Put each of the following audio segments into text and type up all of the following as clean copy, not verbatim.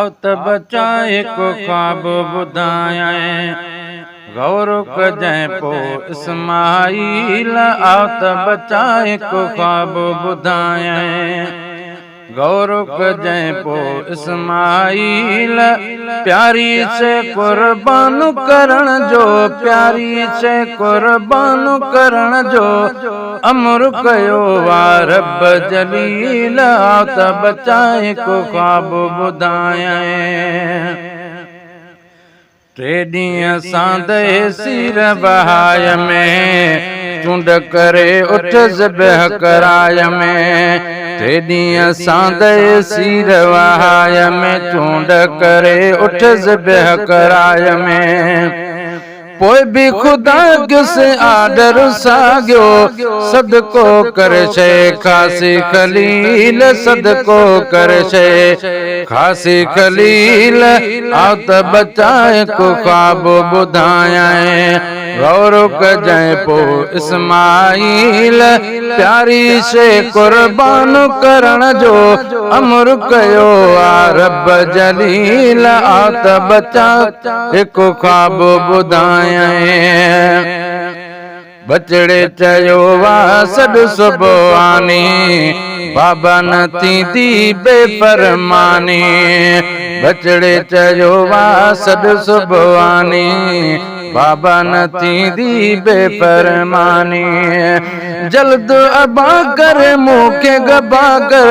آء ته بچائي هڪ خواب ٻڌايانء، غور ڪجانء پوء اسماعيل، آء ته بچائي هڪ خواب ٻڌايانء، غور ڪجانء پوء اسماعيل، پياري شيء قربان ڪرڻ جو، پياري شيء قربان ڪرڻ جو. امر ڪيو آ رب جليل آ ته بچائي ڪو خواب ٻڌايائين. ٽي ڏينهن ساندهه سير وهاء ۾، چونڊ ڪري اٺ ذبح ڪراء ۾. ٽي ڏينهن ساندهه سير وهاء ۾، چونڊ ڪري اٺ ذبح ڪراء ۾. پوء به خدا ڪس آڏر ساڳيو، صدقو ڪر شي خاصي خليل، صدقو ڪر شي خاصي خليل، آء ته بچائي ڪو خواب ٻڌايانء، غور ڪجانء پوء اسماعيل، پياري شي قربان ڪرڻ جو امر ڪيو آ رب جليل، آء ته بچاء هڪ خواب ٻڌايائين. ٻچڙي چيو وا سڏ سبحاني، بابا نه ٿيندي بي فرماني. ٻچڙي چيو وا سڏ سبحاني، بابا نه ٿيندي بي فرماني. جلد ابا ڪر مون کي گبا ڪر،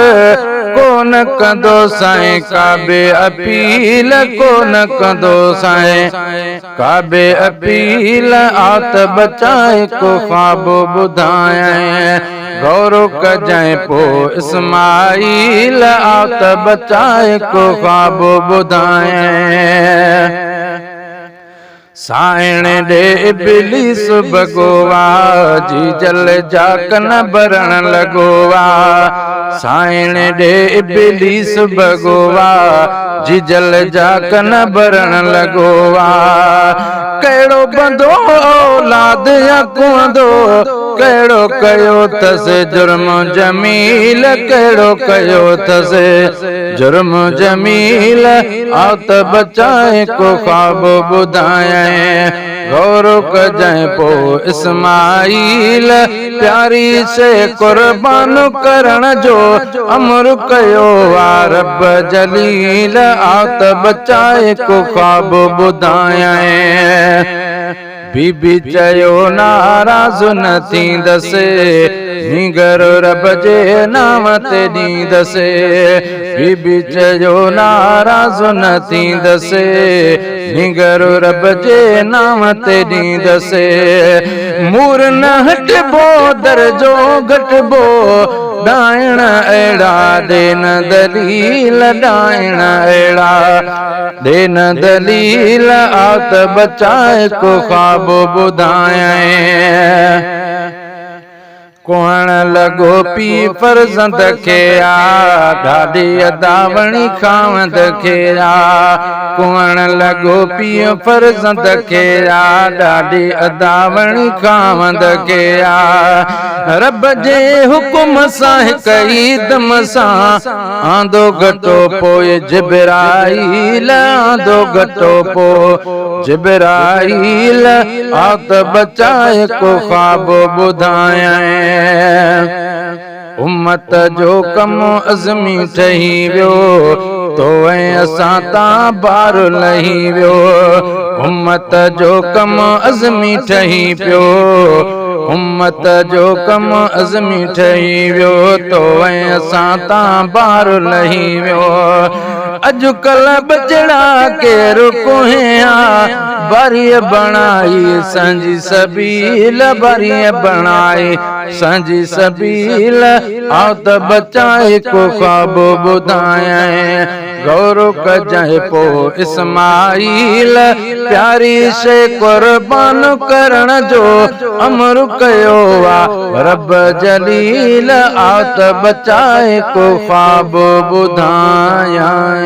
ڪو نه ڪندو سائين ڪا به اپيل، ڪو نه ڪندو سائين ڪا به اپيل، آ ته بچائي ڪو خواب ٻڌايائين، غور ڪجانء پو اسماعيل، آ ته بچائي ڪو خواب ٻڌايائين. سائڻ ڏي ابليس ڀڳو آ، جيجل جا ڪن ڀرڻ لڳو آ. سائڻ ڏي ابليس ڀڳو آ، جيجل جا ڪن ڀرڻ لڳو آ. ڪهڙو بندو اولاد يا ڪوندو، ڪهڙو ڪيو ٿس جرم جميل، ڪهڙو ڪيو ٿس جرم جميل، آء ته بچائي ڪو خواب ٻڌايائين، غور ڪجانء پوء اسماعيل، پياري شيء قربان ڪرڻ جو امر ڪيو آ رب جليل، آء ته بچائي ڪو خواب ٻڌايائين. بي بي چيو ناراض نه ٿيندس، نينگر رب جي نانء تي ڏيندس. بي بي چيو ناراض نه ٿيندس، نينگر رب جي نانء تي ڏيندس. مور نه هٽبو درجو گهٽبو، ڏائڻ اهڙا ڏي نه دليل، ڏائڻ اهڙا. ڏي نه دليل آ ته بچائي ڪو خواب ٻڌايائين. ڪوهڻ لڳو پيء فرزند کي آ، ڏاڏي اداوڻي خاوند کي آ. ڪوهڻ لڳو پيء فرزند کي آ، ڏاڏي اداوڻي خاوند کي آ. رب جي حڪم سان هڪ ئي دم سان آندو گهٽو پوء جبرائيل، آندو گهٽو پوء جبرائيل، آ ته بچائي ڪو خواب ٻڌايائين. امت جو ڪم عزمي ٺهي ويو، تو ۽ اسان تان بار لهي ويو. امت جو ڪم عزمي ٺهي پيو. امت جو ڪم عزمي ٺهي ويو، تو ۽ اسان تان بار لهي ويو. اڄڪلهه ٻچڙا ڪير ڪوهين آ، باريء بڻائي سنجي سبيل، باريء بڻائي سنجي سبيل، آء ته بچائي ڪو خواب ٻڌايائين. غور ڪجانء پوء اسماعيل، پياري شيء قربان ڪرڻ جو امر ڪيو آ رب جليل، آ ته بچائي ڪو خواب ٻڌايائين.